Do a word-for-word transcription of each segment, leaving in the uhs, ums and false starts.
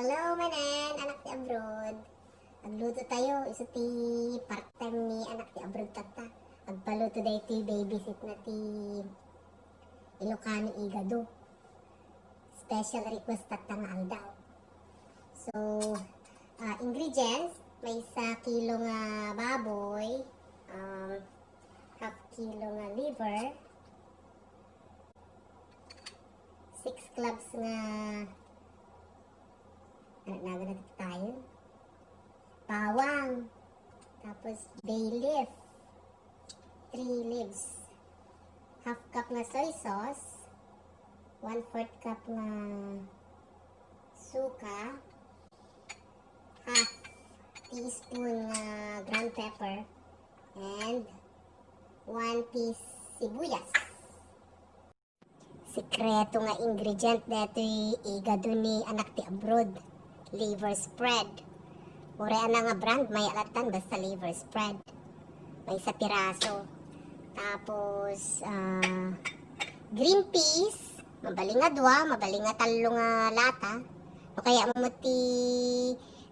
Hello manen, anak ti abroad. Agluto tayo, isu ti part time ni anak ti abroad tatta. Agpaluto daytoy babysit na ti Ilocano igado. Special request tatta nga aldaw. So, ah, ingredients, maysa kilo nga baboy, um, half kilo nga liver, six cloves nga, ano, naga na tayo? Bawang. Tapos bay leaf. Three leaves. Half cup nga soy sauce. One fourth cup nga suka. Half teaspoon nga ground pepper. And one piece sibuyas. Sekreto nga ingredient daytoy igado ni anak ti abroad, liver spread. Uray ania nga brand, mayat lattan, basta liver spread. Maysa piraso. Tapos, ah, green peas, mabalin nga dua, mabalin nga tallo nga lata. No kayatmo ti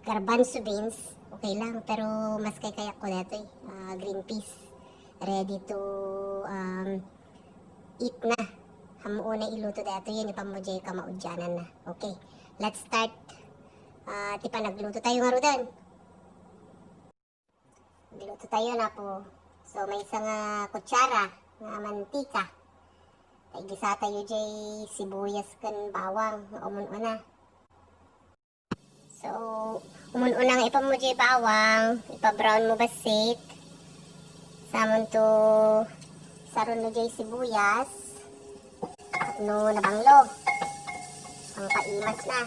garbanzo beans, okay lang. Pero mas kaykayak ko daytoy, ah, green peas. Ready to, um, eat na. Ammom unay iluto daytoy, yan, ipanmo diay kamaudiananna. Okay, let's start. Ah, ti panagluto tayo ngaruden. Agluto tayo, apo. So, maysa nga kutsara nga mantika. Ta igisa tayo diay sibuyas ken bawang nga umun-una. So, umun-una nga ipanmo diay bawang, ipa-brown mo bassit. Samonto, saronmo diay sibuyas. Tapno nabanglo, pangpaimas na.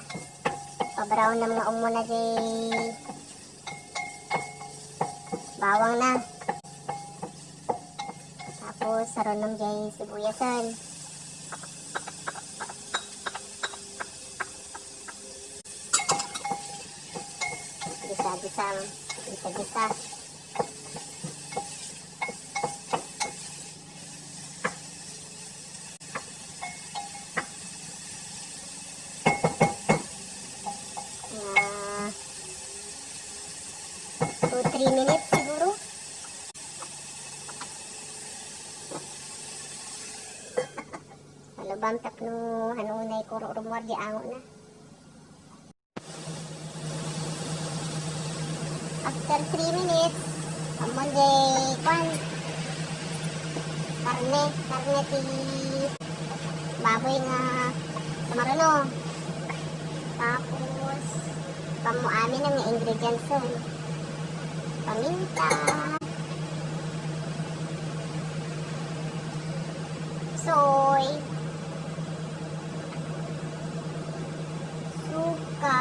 Ipa-brown na nga umuna diay bawang na. Tapos, saronnom diay sibuyasen. Gisa-gisa. Gisa-gisa. Mga two, three minutes siguro. Palubam tapno hanunay kuro rummuar diay angona. After three minutes, ammon diay, kuan, karne, karne ti baboy nga sumaruno. Tapos, ipanmo amin nga ingredients, eh. Paminta, soy, suka,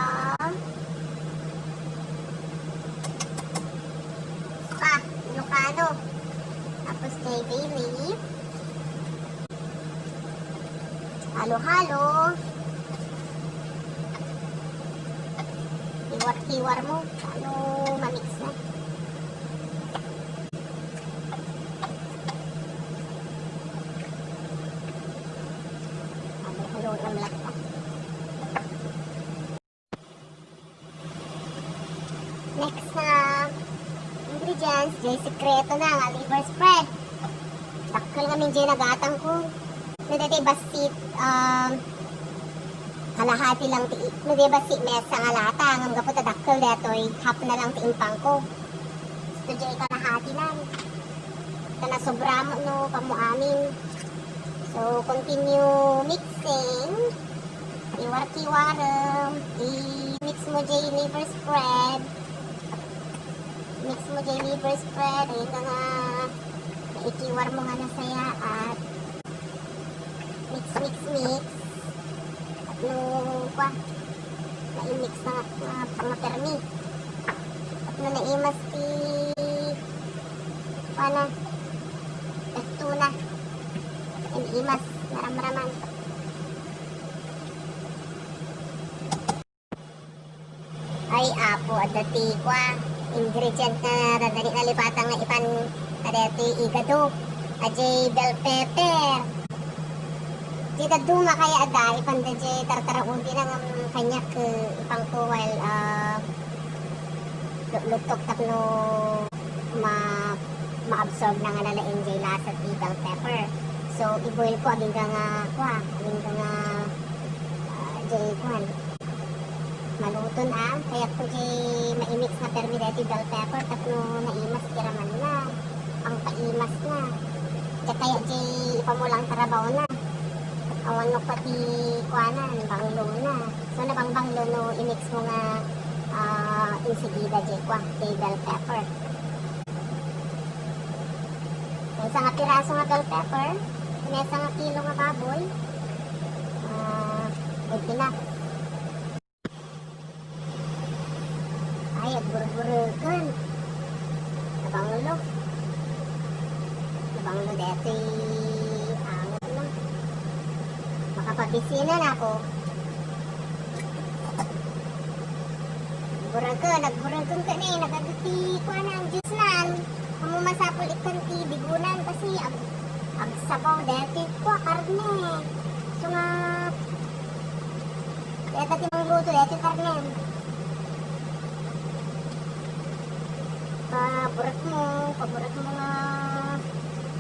pa, Ilocano. Tapos diay bay leaf. Halo-halo. Hiwar-hiwar mo. Ano, ma-mix na. Halo-halo lang latta. Next na ingredients, diay sekreto na nga liver spread. Dakkel ngamin diay nagatangko. No diay bassit, um, kalahati lang ti, no diay bassit mesa nga lata, ngem gapu ta dakkel daytoy, half na lang ti impangko. Gusto diay kalahati lang. Ta nasobra mo no, ipanmo amin. So, continue mixing. Kiwar-kiwarem. I-mix mo diay liver spread. Mix mo diay liver spread. Ayan ka nga. Naikiwar mo nga nasayaat. Mix, mix, mix. Tapno, kua, na-mix na nga, nga pangapermi. Tapno naimas ti, kua na, epto na. Naimas, naramraman. Ay, apo, adda ti kua, ingredient nga dagiti nalipatan nga ipan kadaytoy igado. Adiay bell pepper. Di dadduma kaya ada, ipanda di tartaraudi na nga kaniak, eh, ipangko while, ah, lu-, luttok tapno ma-, ma-absorb na nga nalaing di lasa ti bell pepper. So, i-boil ko agingga nga, kua, agingga nga, ah, di kuan. Maluton, ah. Kayatko di ma-mix na permi daytoy bell pepper tapno naimas ti ramanna. Pangpaimas na. Ket kayat di ipamulang tarabaona. Awan no pati kuanan, banglona. So, nabangbanglo no i-mix mo nga, ah, insigida di kua, di bell pepper. Maysa nga piraso nga bell pepper, maysa nga kilo nga baboy, ah, good enough. Ay, agburbureken. Nabanglo. Nabanglo daytoy angot, no? Makapabisinan ako. Bureken, nagbureken ka ni, nagadu ti kuanan, juice nan. Ammo masapul ikkan ti digunan kasi ag-, agsabaw daytoy kua karne. So nga, dayta ti mangluto daytoy karne. Paburek mo, paburek mo nga,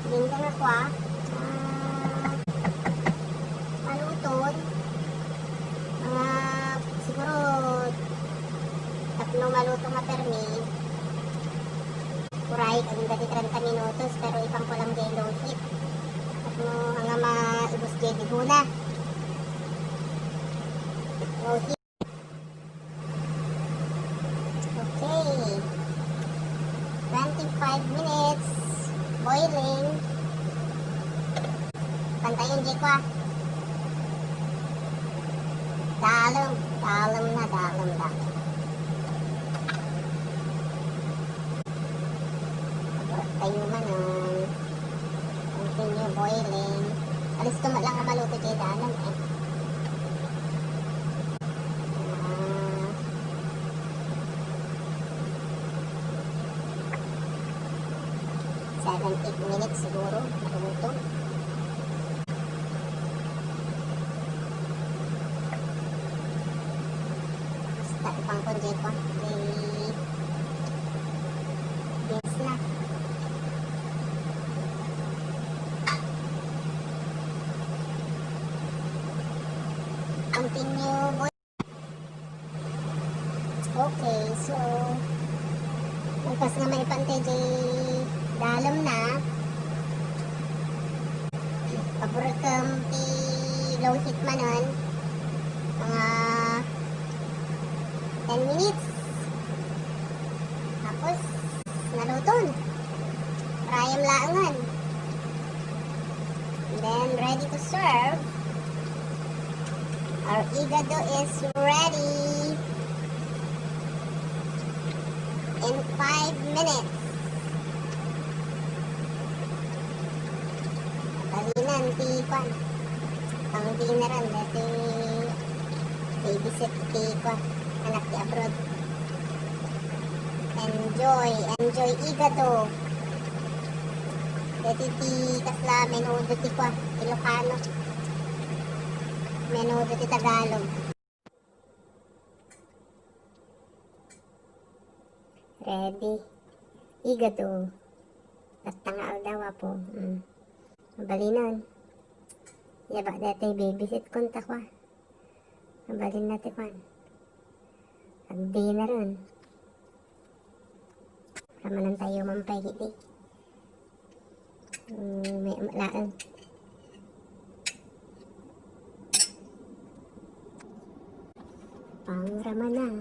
hindi ka na kua. Ah, maluton. Mga siguro tapno maluto nga permi, uray agingga ti trenta minutos, pero ipangko lang di low heat. Tapno anga maibus di dihuna. Low heat. Okay. Twenty-five minutes boiling. Pantayon di kua. Dalem, dalem na, dalem, dalem. Tayo man, ah. Continue boiling. Alis ko lang nga maluto di dalem, eh. Ah, seven, eight minutes siguro, maluto. Basta ipangkon di ko, di, beans na. Continue, boy. Okay, so, malpas nga maipantay di dalem na, paburkem ti low heat manen, mga ten minutes. Tapos, naluton. Rayam laengen. Then, ready to serve. Our igado is ready in five minutes. Balinan ti kwan. Pang dinneran, dati babysit ti kwan. Anak ti abroad. Enjoy, enjoy igado. Dati ti kasla menudo ti kwan, Ilocano. Menudo ti Tagalog. Ready. Igado. Basta nga aldaw, apo. Mm. Mabalinan. Yaba, dati babysit kon ta kua. Mabalin na ti kwan. Agdinneran. Ramanan tayo man pay iti. Mm, may laeng. Pangramanan.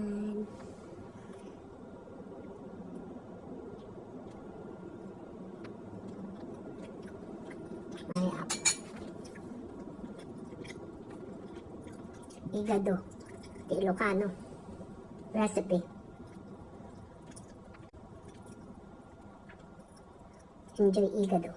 Ay, ap-, igado. Ti Ilocano recipe. Enjoy igado.